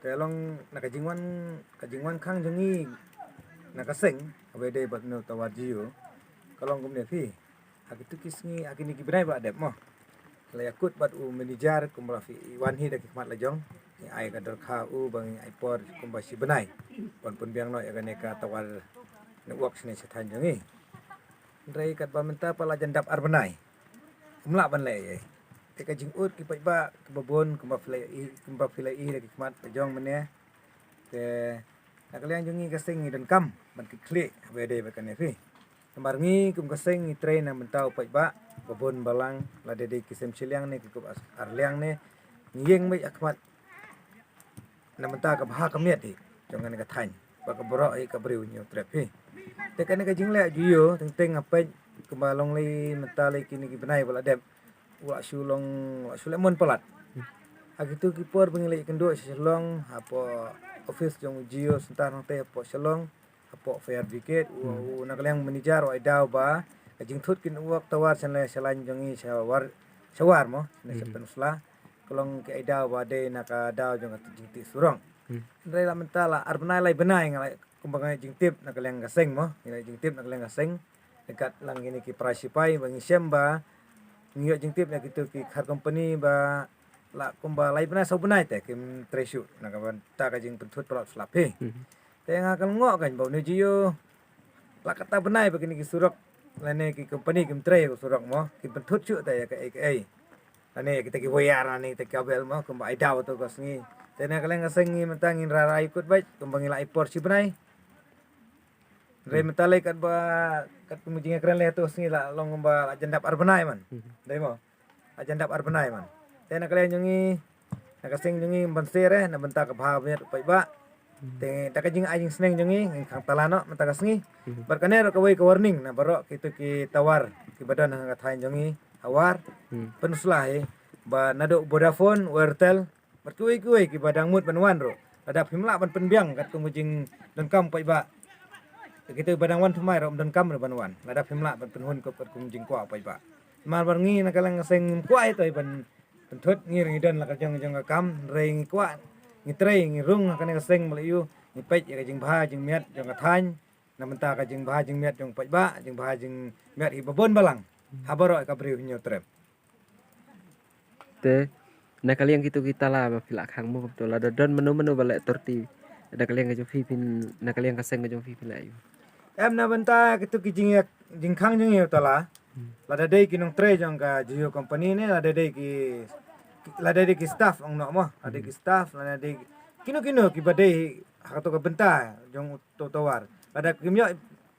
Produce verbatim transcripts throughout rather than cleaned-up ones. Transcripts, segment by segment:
Te long na ka jingwan, ka jingwan khang jong ngi na ka seng, haba dei bad u tawar Jio. Ka long kumne phi. Ha kitu ki sngi, ha kine ki bnai ba la dep mo, la ïakut bad u manager kumba la phi wan hi da ki khmat la jong. Ngi ai ka dorkha u ba ngi ai por kumba shi bnai ban pynbiang noh ïa kane ka tawar network shane sha thaiñ jong ngi. Hynrei katba mynta pat la jan dap ar bnai, ym lah ban leh ei ei. Te ka jingud ki paidbah kiba bun kumba phi la ïohi, kumba phi la ïohi da ki khmat la jong mynne. Te na ka liang jong ngi ka seng ngi donkam ban kit khlieh haba dei bad kane phi. Namar ngi kum ka seng ngi trei na bynta u paidbah ba bun balang, lada dei ki sem shiliang ne ki kup ar liang ne, ngi ïeng beit ha khmat na bynta ka bha ka miat hi jong kane ka thaiñ bad ka baroh hi ka briew Hynñiewtrep hi. Te kane ka jingleh Jio teng teng nga peit kumba long lei mynta lei kine ki bnai ba la dep, u la shu long, u la shu leh mon palat. Ha kitu ki por ba ngi leit kynduh sha Shillong, hapoh office jong u Jio Centre hangtei hapoh Shillong, hapoh fire brigade, u, u na ka liang manager u ai daw ba ka jingthut ki network tawar sha lei sha laiñ jong ngi sha War, sha War mo, na sha Pynursla. Ka long ki ai daw ba dei na ka daw jong ka jingtih surok. Hynrei la mynta la ar bnai lai bnai nga la kumba nga jingtip na ka liang ka seng mo, nga la jingtip na ka liang ka seng. Dekat lang kine ki para sipai ba ngi shem ba ngi ïoh jingtip na kitu ki khar company ba la kumba lai bnai saw bnai te kim trei shuh na ka bynta ka jingpynthut palat slap hi. Te nga ka ngoh kan ba une Jio la kata bnai ba kine ki surok lane ki company kim trei ka surok mo, kim pynthut shuh te ïa kaei kaei. Lane kita ki wire lane kita ki kabel mo kumba ai daw tu ka sngi. Te na ka liang ka seng ngi mynta ngin rara ïakut beit kumba ngi la ai por shi bnai. Hynrei mynta lei katba, katba ka jingïakren lei tu sngi la long kumba la jan dap ar bnai man. Dei mo. La jan dap ar bnai man. Te na ka liang jong ngi, na ka seng jong ngi ban sher eh na bynta ka bha ka miat u paidbah. Te da ka jingai jingsneng jong ngi ngin khang tala noh mynta ka sngi. Bad kane ruh kawei ka warning na baroh kitu ki tawar kiba don ha ka thaiñ jong ngi ha War, Pynursla hi, ba naduh Vodafone, Airtel bad kiwei kiwei kiba dang mut ban wan ruh, lada phim lah ban pynbiang katkum ka jingdonkam paidbah, kitu ba dang wan thymmai ruh ym donkam ruh ban wan lada phim lah ban pynhun kup katkum jingkwah paidbah. Namar ba ngi na ka liang ka seng ngim kwah ito ban pynthut, ngi ruh ngi don la ka jong jong ka kam, hynrei ngi kwah, ngi trei, ngi rung ha kane ka seng ba la ïoh, ngi peit ïa ka jingbha jingmiat jong ka thaiñ na bynta ka jingbha jingmiat jong paidbah, jingbha jingmiat hi ba bun balang ha baroh ka briew Hynñiewtrep. Te na ka liang kitu ki tala ba phi la khang mo, to lada don mano mano ba leh torti na ka liang ka jong phi phin, na ka liang ka seng ka jong phi phin leh aïu? Em, na bynta kitu ki jing, jingkhang jong ïa u tala. Lada dei ki nongtrei jong ka Jio company ne, lada dei ki, lada dei ki staff ong noh mo, lada dei ki staff, lada dei kino kino kiba dei ha kato ka bynta jong uto u tawar. Lada kim ïoh,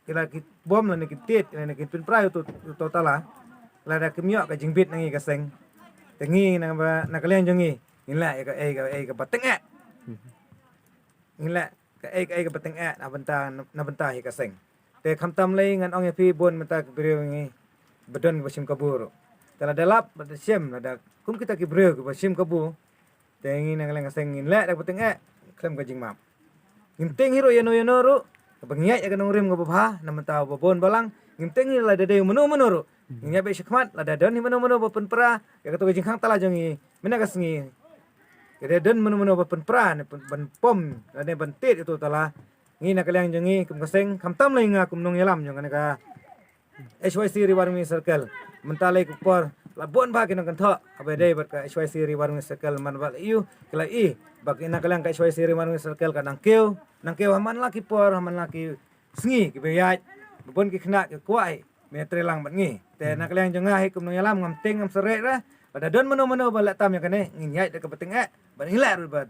ki la ki bom lane ki tied lane ki pynpra ïa uto, uto u tala, lada kim ïoh ka jingbit na ngi ka seng, te ngi na ba, na ka liang jong ngi ngin leh ïa kaei kaei kaba tyngeh. Ngin leh kaei kaei kaba tyngeh na bynta, na bynta hi ka seng. Te khamtam lei ngan ong ïa phi bun mynta ki briew ngi ba don kiba shim kabu ruh. Te lada lap, lada shem, lada kum kita ki briew kiba shim kabu, te ngi na ka liang ka seng ngin leh da kaba tyngeh khlem ka jingmap. Ngim tieng hi ruh ïano ïano ruh, kaba ngi ïaid ïa ka nongrim kaba bha na bynta ba bun balang. Ngim tieng hi lada dei mano mano ruh, ngin ïaid beit shakhmat, lada don hi mano mano ba pynpra ïa kato ka jingkhang tala jong ngi mynne ka sngi, lada don mano mano ba pynpra ne pyn-, ban pom lane ban tied ïa uto u tala, ngi na ka liang jong ngi kum ka seng, khamtam lei nga kum nongïalam jong kane ka H Y C Ri War Mihngi Circle. Mynta lei ka por la bun bha ki nongkynthoh haba dei bad ka H Y C Ri War Mihngi Circle, man ba la ïoh, ki la ïohi ba ki na ka liang ka H Y C Ri War Mihngi Circle ka nang kiew, nang kiew ha man la ki por, ha man la ki sngi kiba ïaid, ba bun ki khynnah ki kwah hi ban ïatreilang bad ngi. Te na ka liang jong nga hi kum nongïalam, ngam tieng ngam syreit re, lada don mano mano ba leh tam ïa kane, ngin ïaid da kaba tyngeh, bad ngin leh ruh ba